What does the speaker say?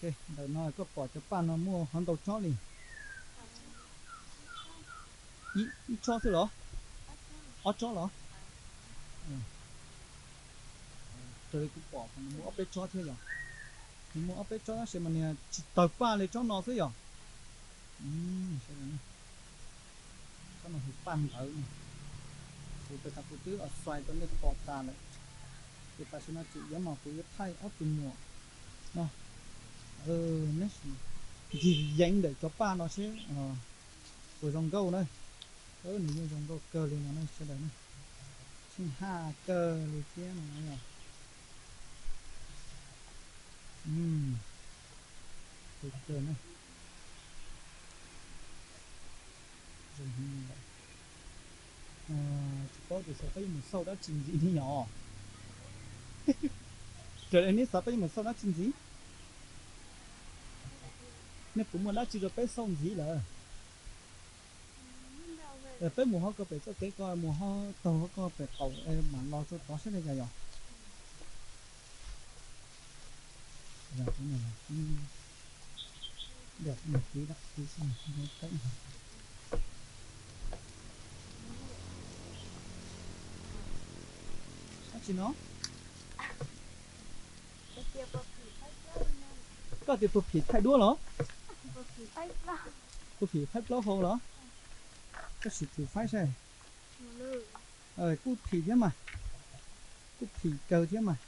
Ntawm no koj pom cov paj no muaj qhov ntau tsob li? Ib tsob xwb los? Ob tsob los? Raws li kuv pom nws muaj ob peb tsob thiab yom. Nws muaj ob peb tsob tab sis mas nws tsis tawg paj li tsob no xwb yom. Tsob no hu paj ntawv no. Kuv pes tas kuv twb xuas rau nej pom tas lawm. Ces tam sim no tseem yuav mas kuv yuav thaij ob tug muam no. Neb ncig yeev ntawm cov paj no seb puas zoo nkauj na. Nws yeej zoo nkauj kawg li no ne sawv daws na. Tsheej haj kawg li thiab no yog. Tsis paub tias xav peb yuav mus xauj dab tsi ntxiv ne yom. Raws li neb xav peb yuav mus xauj dab tsi ntxiv? Nej puas muaj dab tsi rau peb xauj ntxiv lawm? Peb mus hauv ko pem txoj kev ko, mus hauv taug hauv ko pem qaum mam los txog tod seb li cas yom. Dab tsi no? Koj tias puag phim thaij duab los? Puag phim faib plaub hau los? Koj sim phim faib saib. Kuj phim thiab mas. Kuj phim kawg thiab mas.